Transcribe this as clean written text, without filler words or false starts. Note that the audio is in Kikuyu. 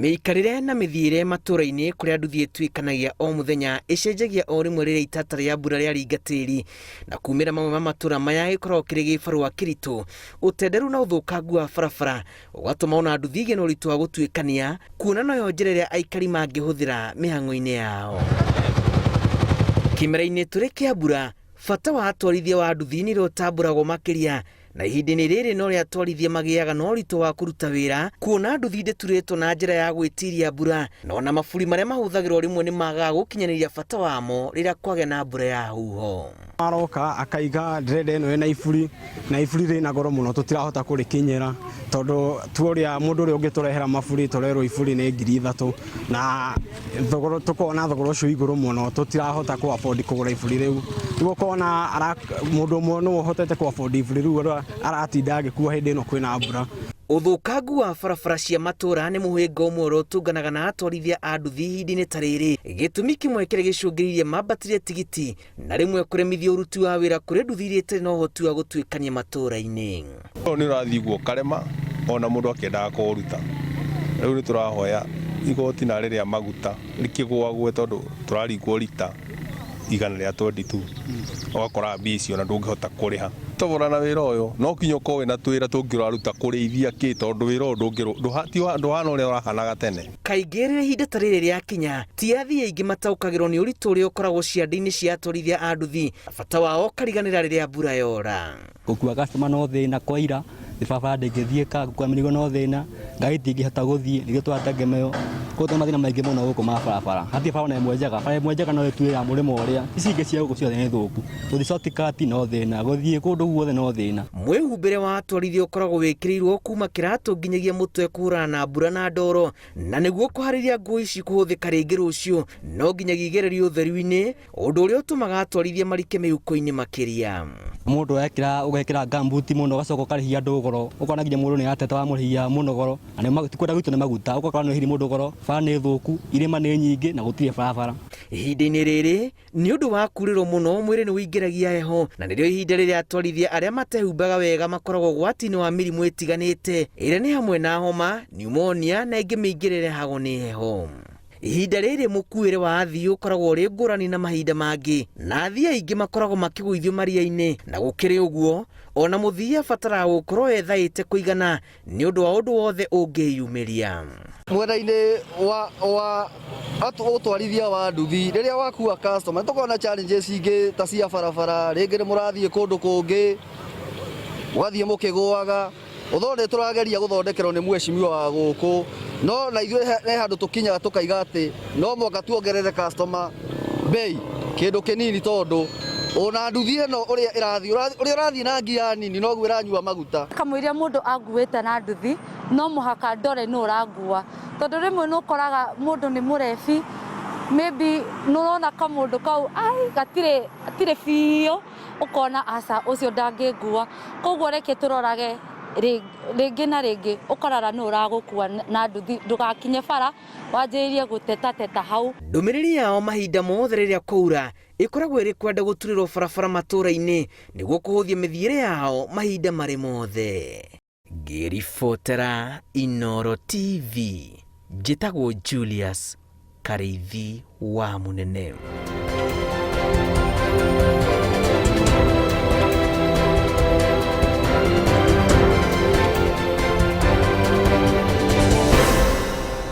Mĩikarĩre na mĩthiĩre matũũra-inĩ kũrĩa nduthi ĩtuĩkanagia o mũthenya ĩcenjagia o rĩmwe rĩrĩa itata rĩa mbura rĩaringa tĩri na kumĩra mamwe ma matũũra maya gĩkoragwo kĩrĩ gĩbarũa kĩritũ. Ũtenderu na ũthũkangu wa barabara ũgatũma ona nduthi igĩe na ũritũ wa gũtuĩkania kuona noyo njĩra ĩrĩa aikari mangĩhũthĩra mĩhang'o-inĩ yao. Kĩmera-inĩ tũrĩ kĩa mbura, bata wa atwarithia wa nduthi nĩ ũrĩa ũtambũragwo makĩria na ihinda-inĩ rĩrĩ no rĩa atwarithia magĩaga na ũritũ wa kũruta wĩra kuona nduthi ndĩturĩtwo na njĩra ya gwĩtiria mbura na ona maburi marĩa mahũthagĩrwo rĩmwe nĩ magaga gũkinyanĩria bata wamo rĩrĩa kwagĩa na mbura ya huho. Aroka akaiga ndĩrenda ĩno ĩna iburi na iburi rĩna goro mũno tũtirahota kũrĩkinyĩra tondũ tuoria mũndũ ũrĩa ũngĩtũrehera maburi tũrerwo iburi nĩ 3000 na thogora tũkona thogora ũcio igũrũ mũno tũtirahota kũ afford kũgũra iburi rĩu. Rĩu ũkona mũndũ ũmwe nĩwe ũhotete kũ afford iburi rĩu aratinda agĩkua hĩndĩ ĩno kwĩna mbura. Ũthũkangu wa barabara cia matũũra nĩ mũhĩnga ũmwe ũrĩa ũtũnganaga na atwarithia a nduthi ihinda-inĩ ta rĩrĩ. Gĩtũmi kĩmwe kĩrĩa gĩcũngĩrĩirie mambatĩrie tigiti na rĩmwe kũremithia ũruti wa wĩra kũrĩ nduthi iria itarĩ na ũhoti wa gũtuĩkania matũũra-inĩ. Ũyũ nĩ ũrathiĩ ũguo ũkarema ona mũndũ akĩendaga kũũruta. Rĩu nĩ tũrahoya igoti narĩ rĩa maguta rĩkĩgũagũe tondũ tũraringwo rita 122 ũgakora mbia icio ona ndũngĩhota kũrĩha. Thogora na wĩra ũyũ no nginya ũkorwo wĩna twĩra tũngĩ ũraruta kũrĩithia kĩ tondũ wĩra ũyũ ndũhana ũrĩa ũrahanaga tene. Kaingĩ rĩrĩa ihinda ta rĩrĩ rĩakinya, ti athii aingĩ mataũkagĩrũo nĩ ũritũ ũrĩa ũkoragwo ciande-inĩ cia atwarithia a nduthi na bata wao ũkariganĩra rĩrĩa mbura yora. Gũkua customer no thĩna kwaira, barabara ndĩngĩthiĩka, gũkua mĩrigo no thĩna, ngari itingĩhota gũthiĩ nĩkĩo tũrategemeyo. Koguo twĩna mathĩna maingĩ mũno gũkũ ma barabara. Hatirĩ bara ona ĩmwe njega, bara ĩmwe njega no ĩtuĩre ya mũrĩmo ũrĩa, ici ingĩ cia gũkũ ciothe nĩ thũku. Gũthiĩ shortcut no thĩna, gũthiĩ kũndũ guothe no thĩna. Mwĩhumbĩre wa atwarithia ũkoragwo wĩkĩrĩirwo kuma kĩratũ nginyagia mũtwe kũhũrana na mbura na ndoro, na nĩguo kũharĩria nguo ici kũhũthĩka rĩngĩ rũciũ no nginyagia igererio ũtheru-inĩ, ũndũ ũrĩa ũtũmaga atwarithia marike mĩhuko-inĩ makĩria. Mũndũ ekĩra ũgekĩra gumboot mũno ũgacoka ũkarĩhia andũ goro, ũkona nginya mũndũ nĩ arateta wamũrĩhia mũno goro, na nĩ ti kwenda gwitũ nĩ maguta, ũgakora nĩ ũrĩhirie mũndũ goro, bara nĩ thũku, irĩma nĩ nyingĩ na gũtirĩ barabara. Ihinda-inĩ rĩrĩ, Nĩ ũndũ wa kurĩrwo mũno, mwĩrĩ nĩ ũingĩragia heho, na nĩrĩo ihinda rĩrĩa atwarithia arĩa matehumbaga wega makoragwo ũgwati-inĩ wa mĩrimũ ĩtiganĩte, ĩrĩa nĩ hamwe na homa, pneumonia na ĩngĩ mĩingĩ ĩrĩa ĩrehagwo nĩ heho. Ihinda rĩrĩ mũkuĩre wa athii ũkoragwo ũrĩ ngũrani na mahinda mangĩ, na athii aingĩ makoragwo makĩgũithio maria-inĩ. Na gũkĩrĩ ũguo, o na mũthii abataraga gũkorwo ethaĩte kũigana nĩ ũndũ wa ũndũ wothe ũngĩyumĩria. Mwena-inĩ wa wa ũtwarithia wa nduthi rĩrĩa wakua customer nĩ tũkoragwo na challenges ingĩ ta cia barabara, rĩngĩ nĩ mũrathiĩ kũndũ kũngĩ mũgathiĩ mũkĩgũaga, although nĩ tũrageria gũthondekerwo nĩ mheshimiwa wa gũkũ, no na ithuĩ he handũ tũkinyaga tũkaiga atĩ no mũhaka tuongerere customer bei kĩndũ kĩnini tondũ ona nduthi ĩno ũrĩa ĩrathiĩ ũrĩa ũrathiĩ na ngia nini noguo ĩranyua maguta. Kamũiria mũndũ anguĩte na nduthi no mũhaka ndore nũ ũrangua tondũ rĩmwe nĩ ũkoraga mũndũ nĩ mũrebi maybe nĩ ũrona kamũndũ kau ai gatirĩ gatirĩ biũ ũkona aca ũcio ndangĩngua koguo reke tũrorage rĩngĩ na rĩngĩ ũkarora nũ ũragũkua na nduthi ndũgakinye bara wanjĩrĩrie gũtetateta hau. Ndũmĩrĩri yao mahinda mothe rĩrĩa kwaura ĩkoragwo ĩrĩ kwenda gũturĩrwo barabara matũũra-inĩ nĩguo kũhũthia mĩthiĩre yao mahinda marĩ mothe. Ngĩribotera Inooro TV, njĩtagwo Julius Karĩithi wa Mũnene.